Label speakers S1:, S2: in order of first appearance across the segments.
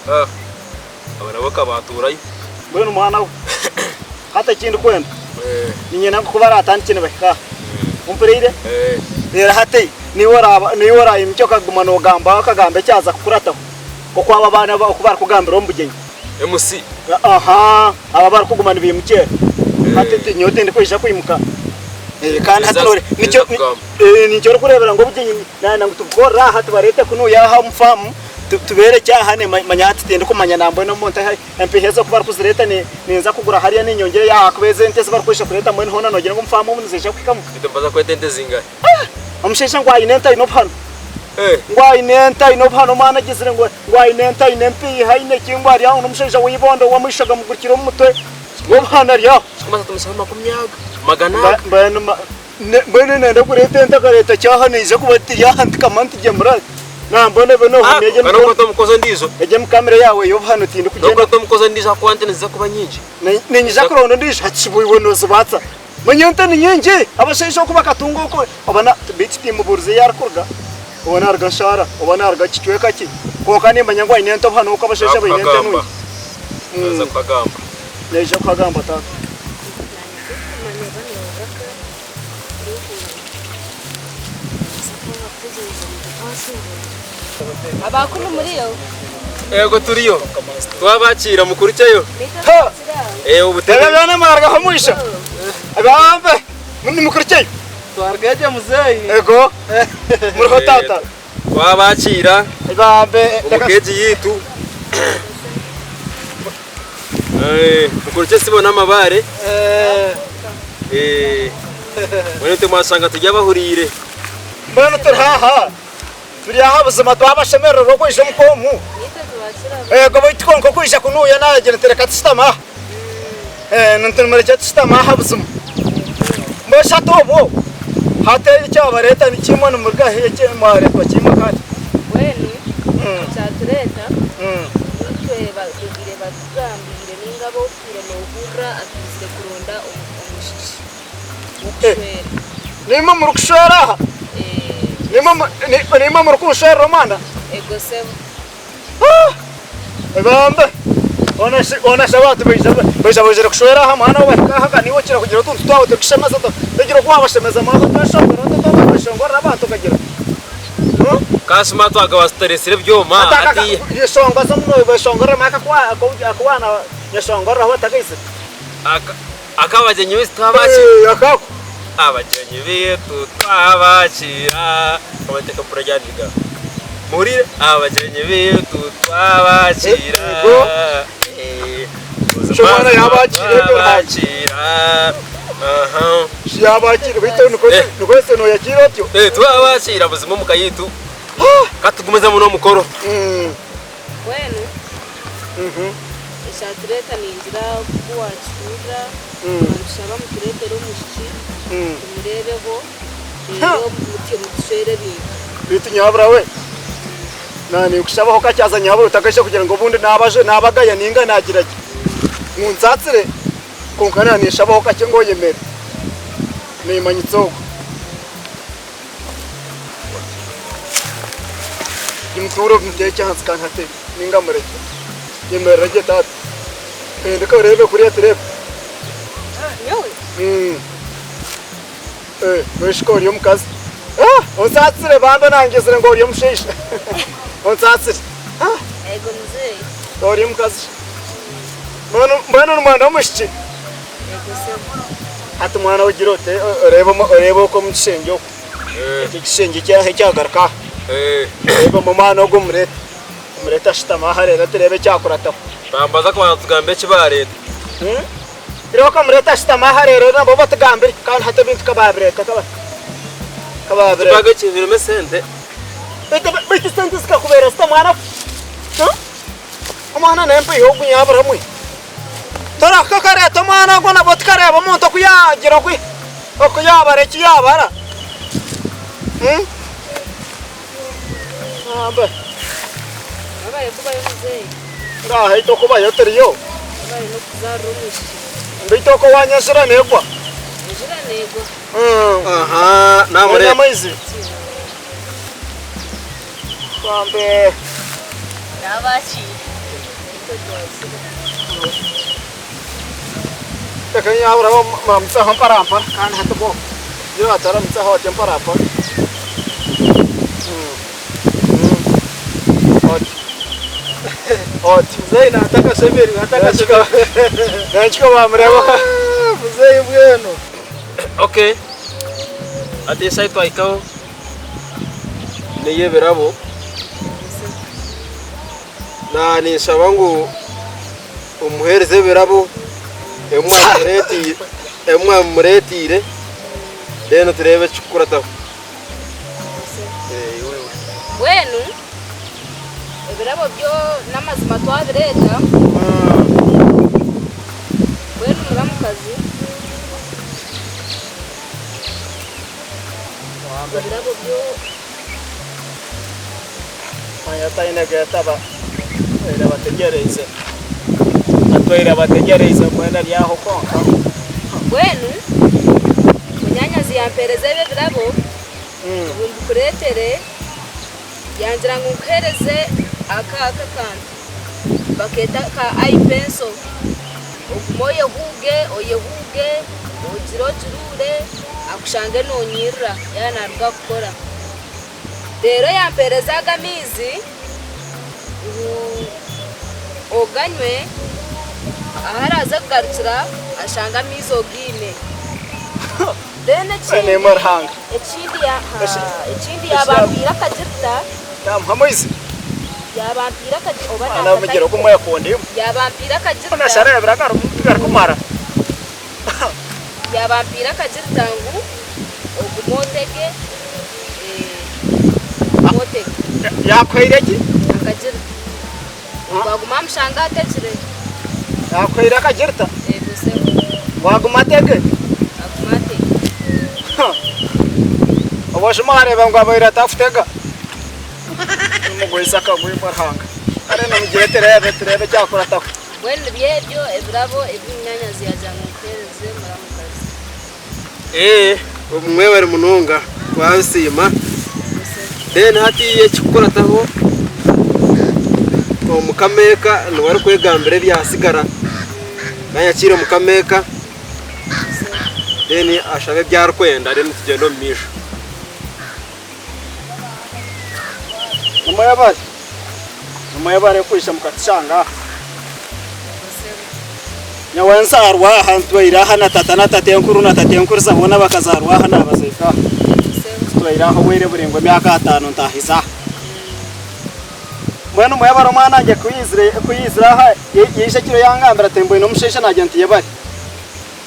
S1: Ah, abo nabo okabatuurayo.
S2: Mbwenu mwana we, hati eki ndikwenda, niinyenda ngu ku baraatandikye nibahika aha, ompuriire? Reero hati niiwe oraaba niiwe oraimukye okaguma noogamba okagamba ekyaza kukurataho, nk'oku abo abaana oku barikugambira omu bugyenyi.
S1: MC.
S2: Ahaa, abo abarikuguma nibaimukyera. Hati ti nyowe tindikwija kwimuka. Kandi hati noore nikyo nikyo orikureebera ngu obugyenyi nayenda ngu tubukorere aha tubareete kunuya aha omu faamu tubeerekye aha manya hati tindikumanya nambwenu omuntu empiiha ezi oku barikuzireeta ninza kugura hariya ninyongyereyo ahakuba ezi ente ezi barikwija kureeta mbwenu hoona noogira ngu omu faamu omu niziija kuhikamu?
S1: Beitu nibaza kweta ente zingahi?
S2: Omushaija ngu aine ente aine obuhano. Ngu aine ente aine obuhano omwana agizire ngu aine ente aine empiiha aine ki ngu ari aho n'omushaija w'eibondo ou amaisho gamugurukire omu mutwe ngu obuhano ari aho. Mbwenu nenda kureeta ente akareeta kyaha neija kuba eti yaha ntikama ntigyemura nambwenu ebe nohumya egyo egyo emikamire yaawe ey'obuhano tindikugyenda. Niinyija kuronda ondiijo hati shi iwe noozibaatsa. Manya ente ni nyingi, abashaija oku bakatunga oku oba na beitu timmubuurize ei arikuruga, oba naaruga Nshaara oba naaruga kicweka ki, kwonka nimmanya ngu aine ente obuhano oku abashaija baine ente nungi. Naija kuhagamba taata.
S3: Abakunu muriyo?
S1: Ego turiyo. Twabakiira mukurukyeyo. Eh obutebe.
S2: Ebyo byona mwarugaho mwisha. Ebambe nimukurukyeyo.
S4: Twarugayo gye muzeeyi.
S2: Ego. Muriho taata.
S1: Twabakiira.
S2: Ebambe.
S1: Omu keegi yitu. Mukurukye sibo n'amabaare. Mbwenu itwe mwashanga turi abahuriire.
S2: Mbwenu turi aha. Turi aha buzima twabashemerererwa okwija omuka omu. Eego baitu kwonka okwija kunuuya naagira nti reka tushutame aha. Nti murekye tushutame aha buzima. Mbwenu shi hati obwo hati ekyabareeta ni kimwe nimuruga hi eki mwareetwa kimwe kandi?
S3: Mbwenu ekyatureeta itwe batugire batugambiire ninga abu otwire nohurira atwizire kuronda omwishiki w'okushwera.
S2: Niimwe murikushwera aha? Niimwe murikunshwerera omwana?
S3: Ego sebo.
S2: Bambe! Hoona shi abantu baija baizire kushwera aha mwana ou bahika aha ka niiwe okira kugira otuntu twawe turikushemeza togira oku waabashemeza mwana otweshongora ota otweshongorera abantu okagira.
S1: Kasima twakaba tuteresire ebyoma hatiiya.
S2: Yeshongoza muno weshongoreremu akakuwaana nyeshongoreraho otakaizire.
S1: Akabagyenyi baitu twabakira.
S2: Eh, akako.
S1: Abagyenyi baitu twabakira. Kabateka mpura ryandiga. Muhurire abagyenyi baitu twabakira.
S2: Ego.
S1: Eh,
S2: Shi omwana yaabakira ebyo
S1: twabakira. Aha.
S2: Shi yaabakira beitu nikwo
S1: Eh.
S2: nikwo ese nooyakiira otyo.
S1: Eh, twabakira buzima omu ka yaitu. Katugumizemu n'omukoro.
S3: Mbwenu ekyatureeta ningira ku waakihurira nimushaba mutureetere omwishiki tumureebeho reero mutyo mutushwere ebintu.
S2: Beitu nyabura we, naninkushabaho kakye haza nyabura otakaija kugira ngu obundi nabagaya ninga nagira gye ngu nsaasire kwonka naninshabaho kakye ngu oyemere nimanyitsa ogwo. Nimutuure muteekye ahansi kandi hati ninga murekye. Yemerera gye taata. Hendeka oreebe kuriya tureebe.
S3: Nyowe?
S2: Eh, noshika ori omukazi. Ah, onsaasire bambe nangizire ngu ori omushaija. Onsaasire. Ah.
S3: Ego muzeeyi.
S2: Ori omukazi. Mbwenu mbwenu nimwenda omwishiki?
S3: Ego sebo.
S2: Hati mwana we gira oti oreebe oreebe okwo omu kishengye okwo. Eki ekishengye kyaha ekyagaruka aha. Reeba omwana ogwo omureete. Omureete ashutame aha reero tureebe ekyakurataho.
S1: Bambaza kubanza tugambe eki baareeta.
S2: Reeba okamureeta ashutame aha reero nabo batugambire kandi hati ebintu ka baabireeta ka baabireeta.
S1: Ekibaga eki birimu esente.
S2: Beitu esente zikakubeera zita mwana we? Omwana n'empiiha ogu nyabura mwe. Torahika okareeta omwana ogwo nabwo tukareeba omuntu oku yaagira oku oku yaabara eki yaabara. Bambe.
S3: Wabaire kubayo muzeeyi.
S2: Ngaaha itwe okubayo turiyo.
S3: Wabaire n'okuzaarira omwishiki.
S2: Beitu okwo waanya enjura neegwa.
S3: Enjura neegwa.
S1: Aha,
S2: Mwine amaizi? Bambe.
S3: Naabakiire. Itwe twazire.
S4: Reka nyabura muramutseho mparampara kandi hati bwo nyowe ataramutseho atyo mparampara. Oti. Oti. Muzeeyi natakashemererwa atakashemererwa. Nakiko bamureba. Muzeeyi bwenu.
S1: Okay. Hati eshaaha ei twahikaho n'ey'ebirabo. Na ninshaba ngu omuheereze ebirabo ebi mwamureeteire then tureebe ekirikukurataho.
S3: Mbwenu ebirabo byo n'amazima twabireeta, mbwenu muramukazi ebirabo byo.
S2: Manya taine getaba atwaire abategyereize atwaire abategyereize mbwenu ari aho kwonka.
S3: Mbwenu munyaanyazi yampeereza ebi ebirabo ngu mbikureetere, yangira ngu nkuheereze aka aka akantu bakeeta ka eye pencil ogume oyehuuge oyehuuge ogire ogiruure akushange noonyirira yaaba naaruga kukora. Reero yampeereza ago amaizi ngu oganywe, ahu araaze kugarukira ashange amaizi ogaine. Then ekindi,
S2: Neema Ruhanga.
S3: ekindi ya- ha, ekindi yaabampiire akagirita,
S2: Namuha amaizi.
S3: yaabampiire akagi oba
S2: Mwana omugyera
S3: naakatari,
S2: ogumwe yakunda imwe.
S3: yaabampiire akagirita,
S2: Nashara ebira garikumara.
S3: Yaabampiire akagirita ngu ogume otege, ogume otege.
S2: Yaakuhaire ki?
S3: Akagirita. Ngu agume amushange ategire.
S2: Yaakuhaire akagirita?
S3: Yego sebo.
S2: Ngu agume atege?
S3: Agume atege.
S2: Obwo shi mwareeba ngu abaire atakutega? Nimugwisa akagwe Ruhanga. Kare nimugire tureebe tureebe ekyakurataho.
S3: Mbwenu nibyo ebyo ebirabo ebi munyaanyazi yaagira ngu nkuheereze muramukazi.
S1: Ee mwebare munonga twabisiima then hati ekikukurataho omukama eka niwe arikwegambira ebyasigara nayakiire mukama eka then ashabe ebi arikwenda then tugyende omu maisho.
S2: Nimwebare, nimwebare kwija mukatushanga aha. Nyowe nzaarwa aha, ntwaire aha na tata na tatenkuru na tatenkuriza boona bakazaarwa aha naabaziika aha. Ntwaire aha obwire buraingwa emyaka ataano ntaahize aha. Mbwenu mwebare omwana wangye ku yaizire ku yaizire aha yaija ekiro yangambira ati mbwine omushaija naagira nti yebare.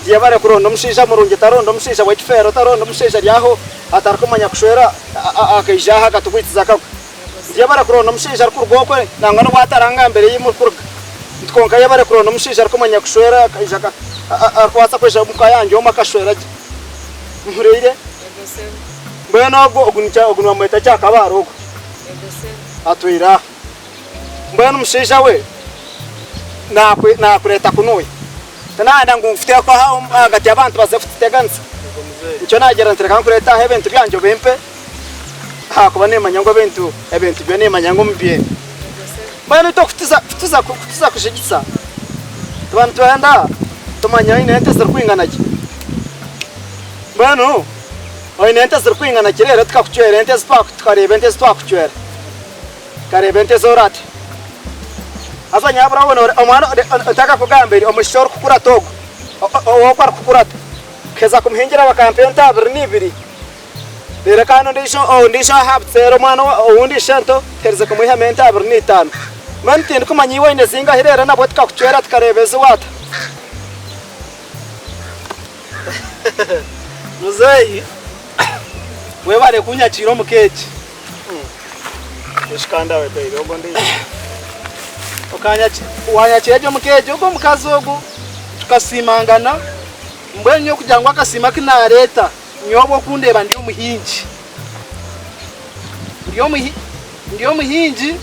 S2: Nti yebare kuronda omushaija murungi taronda omushaija w'ekifeero taronda omushaija ari aho atarikumanya kushwera akaija aha akatugwitiza akagwe. Nti yebare kuronda omushaija arikuruga okwe nangwa n'obu atarangambire ei murikuruga. Nti kwonka yebare kuronda omushaija arikumanya kushwera akaija arikubaasa kwija omuka yangye omu akashwera gye. Mpuriire? Mbwenu ogwo ogu ogu nibamweta Kyakabaare ogwo atwire aha. Mbwenu mushaija we naakureeta kunuya. Tinayenda ngu nkuteeke aha ahagati y'abantu baze kututeganisa. Nikyo naagira nti reka nkureete aha ebintu byangye obimpe ahakuba niimanya ngu ebintu ebintu byo niimanya ngu mbyine. Mbwenu itwe ku tuza ku tuza kujigisa tuba nitwenda tumanye oine ente zirikwingana ki. Mbwenu oine ente zirikwingana ki reero tukakucwera ente ezi tukareeba ente ezi twakucwera. Nkareeba ente z'orate. Haza nyabura we omwana ntakakugambire omwishiki orikukurata ogwo, ow'oku arikukurata, nkaheza kumuhingira bakampa ente abiri n'ibiri. Reero kandi ondiijo ondiijo aha buseeri omwana owundi ishento mperize kumwihamu ente abiri n'itaano. Mbwenu tindikumanya iwe oine zingahi reero nabwo tukakucwera tukareeba ezi waata.
S4: Muzeeyi webare kunyakiira omu keegi. Wanyakira gye omuka egyo, ogwo omukazi ogwo tukasiimangana, mbwenu nyowe kugira ngu akasiimo aku naareeta, nyowe ahabw'okundeeba ndi omuhingi, ndi omuhingi,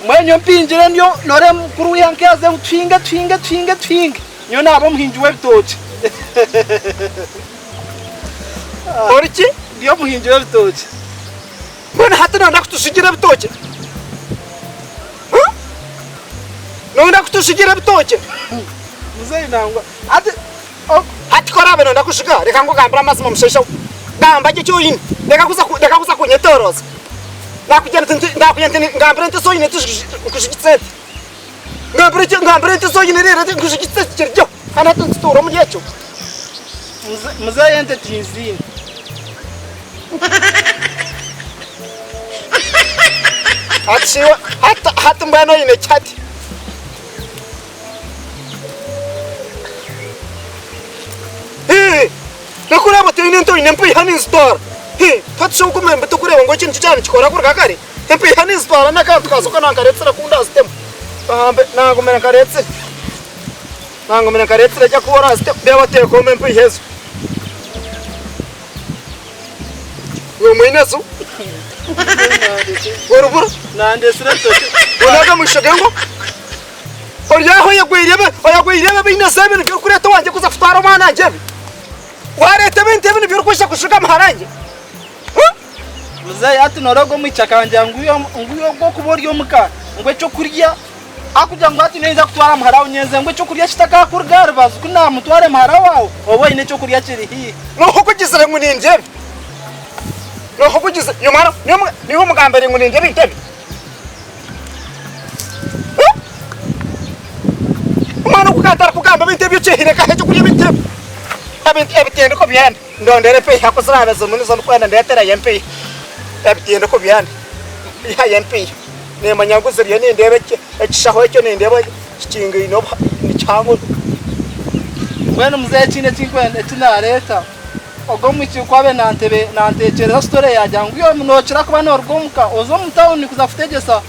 S4: mbwenu nyowe mpingire nooreeba mukuru w'eihanga ku yaaza ngu tuhinge, tuhinge, tuhinge, tuhinge, nyowe naaba omuhingi w'ebitookye.
S2: Ori ki?
S4: Ndi omuhingi w'ebitookye.
S2: Mbwenu hati nooyenda kutujugira ebitookye? Noyenda kutushigira ebitookye?
S4: Muzeeyi nangwa hati
S2: Hati ku oraabe nooyenda kushiga, reka nkugambire amazima mushaija we. Gamba gye eki oine. Reka kuza reka kuza kunyetoorooza. Naakugira nti nti naakugira nti ngambira ente ezi oine nkushigitse ente. Ngambira eki ngambira ente ezi oine reero nkushigitse kiryo. Kandi hati nitutuura omuri ekyo.
S4: Muzeeyi ente tinziine.
S2: Hati shi iwe hati hati mbwenu oine ki hati? Hii! Nokureeba otaine ente oine empiiha ninzitwara. Hii! Hati shi okumanya mbi tokureeba ngu eki nikyo kyaba nikikora kuruga kare? Empiiha ninzitwara n'akantu kazoka nankaretsire ku ndazitema. Bambe nangumire nkaretsire. Nangumire nkaretsire gye ku orazitema. Reeba teeka omu empiiha ezo. Iwe mwine zo. Orubura.
S4: Nandetsire ebitookye.
S2: Onaga omu maisho g'engo. Ori aho oyegweire ebi oyegweire ebi ebiine ebi nibyo orikureeta owangye kuza kutwara omwana wangye ebi? Waareeta ebintu ebi nibyo orikwija kushuga muhara wangye?
S4: Muzeeyi hati noreeba omwishiki akangira ngu iwe ogw'okuba ori omuka ngu ekyokurya akugira ngu hati noyinza kutwara muhara wawe nyenze ngu ekyokurya kitakakuruga aha rubaju ku naamutware muhara waawe obe oine ekyokurya kiri haihi.
S2: N'oha okugizire ngu nindya ebi? N'oha okugizire niiwe omugambire ngu nindya ebintu ebi? Omwana ogu ka atarikugamba ebintu ebi okyehire nkaha ekyokurya ebintu ebi? Ebintu ebitendeko byenda ndondera empiiha ku ziraabe zirimu nizo ndikwenda ndeetereyo empiiha. Ebitendeko byenda ihayo empiiha. Nimanya ngu ziriyo nindeeba ekishaho ekyo nindeeba kikingaine ni kihango.
S4: Mbwenu muzeeyi ekindi ekinkwenda eki naareeta. Ogwo omwishiki ku abe nantekyereza sitore yaagira ngu iwe nookira kuba nooruga omuka oza omu tawuni kuza kutegyesa.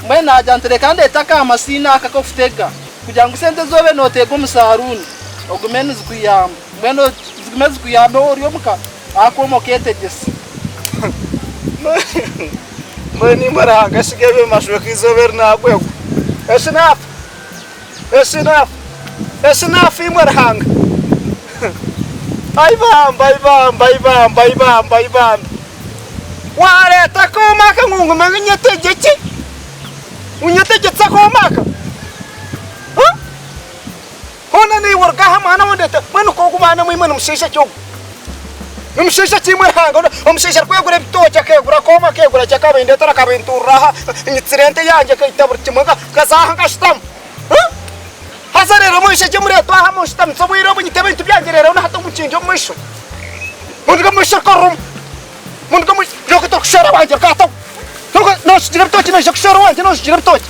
S4: Mbwenu naagira nti reka ndeete aka masiini aka ak'okutega kugira ngu sente ezi obe nooteega omu saaruuni ogume nizikuyamba. Mbwenu zigume zikuyambe waaba ori omuka akooma okeetegyesa.
S2: Mbwenu imwe Ruhanga ashiga ebyoma ashweka eizooba eri naagwegwa. Eshi naafa! Eshi naafa! Eshi naafa imwe Ruhanga! Ai bambi, ai bambi, ai bambi, ai bambi, ai bambi! Waareeta akooma aka ngu ngume nyetegye ki? Ngu nyetegyetse akooma aka? Ha? Hoona naiwe oruga aha mwana wondeeta, mbwenu ka ogu baana mwe imwe nimushaija ki ogu? Nimushaija ki imwe Ruhanga? Omushaija arikwegura ebitookye akeegura akooma akeegura ki akabindeetera akabintuurira aha, nyitsire ente yangye ekaita buri kimwe nkaza aha nkashutama. Haza reero mwishe gye mureetwa aha munshutamise obwire obu nyite ebintu byangye reero na hati mukingye omu maisho. Munduge omu maisho rukaruruma. Munduge omu maisho. Nyowe torikushwera owangye rukataho. Nooshugira ebitookye noija kushwera owangye nooshugira ebitookye.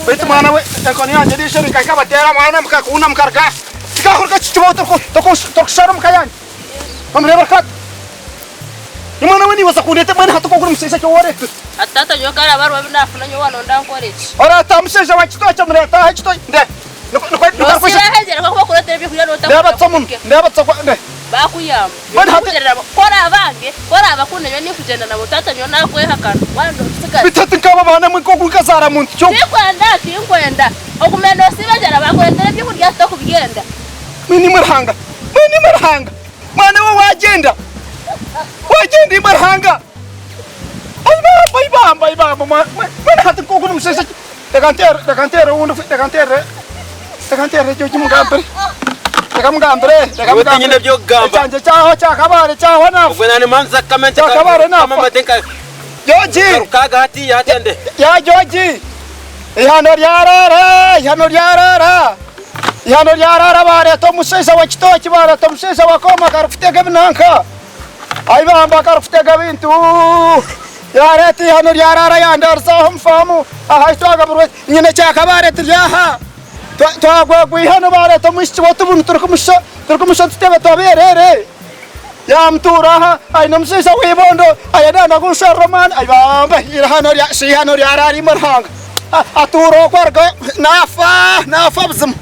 S2: Baitu mwana we enkoni yangye eriisho rikahika mwana mukakuuna mukaruga aha. Kikahuruka kikibaho torikushwera omuka yangye. Omureeba rukata. Omwana we niiwe oza kundeeta mbwenu hati ogu omushaija ki ou oreetsire?
S3: Hati taata nyowe ku araabe ariho ebi naafuna nyowe waanonda nkore ki?
S2: Oreeta omushaija wa kitookye omureeta aha ekitookye nde nikwo
S3: Noosiiba aheegyere kwonka bakureetera ebyokurya nootakurya
S2: Ndeebatsa omunwa ndeebatsa nde
S3: Baakuyamba.
S2: Mbwenu hati
S3: Nikugyenda nabo ku oraabange, ku oraabakunde nyowe ninkugenda nabo taata nyowe naakwehakana waaba nookitsigaza.
S2: Beitu hati nkaaba baana mwe nk'ogu nkazaara muntu ki ogu?
S3: Tinkwenda, tinkwenda. Ogume noosiiba enjara baakureetera ebyokurya tokubyenda.
S2: Mbwenu imwe Ruhanga, mbwenu imwe Ruhanga. Mwana we wagyenda, wagyenda imwe Ruhanga. Ai bamba, ai bamba, ai bamba, mbwenu hati nk'ogu nimushaija ki? Reka nteere, reka nteere owundi, reka nteere, reka nteere George mugambire. Reka mugambire, reka
S1: Iwe tinyine
S2: mugambire.
S1: eby'okugamba.
S2: Ekyangye kyaho kyakabaare kyahwa naafa.
S1: Obwe nane manza kukama
S2: Kyakabaare naafa. George!
S1: Rukaga hatiya hati ande.
S2: Ya George! Eihano ryaraara, eihano ryaraara. Eihano ryaraara baareeta omushaija wa kitookye baareeta omushaija wa kooma karikutega ebinanka. Ai bamba karikutega ebintu. Yaareeta eihano ryaraara yandaariza aho omu faamu aha ahi twagaburwe nyine kyakabaare turi aha. Twagwegwa eihano baareeta omwishiki w'otubunu turikumusha turikumusha otutebe twabeereere. Yaamutuura aha aine omushaija w'eibondo ayenda nagunsherura omwana. Ai bamba eihano rya shi eihano ryaraara imwe Ruhanga. Atuura okwo arugayo naafa naafa buzima.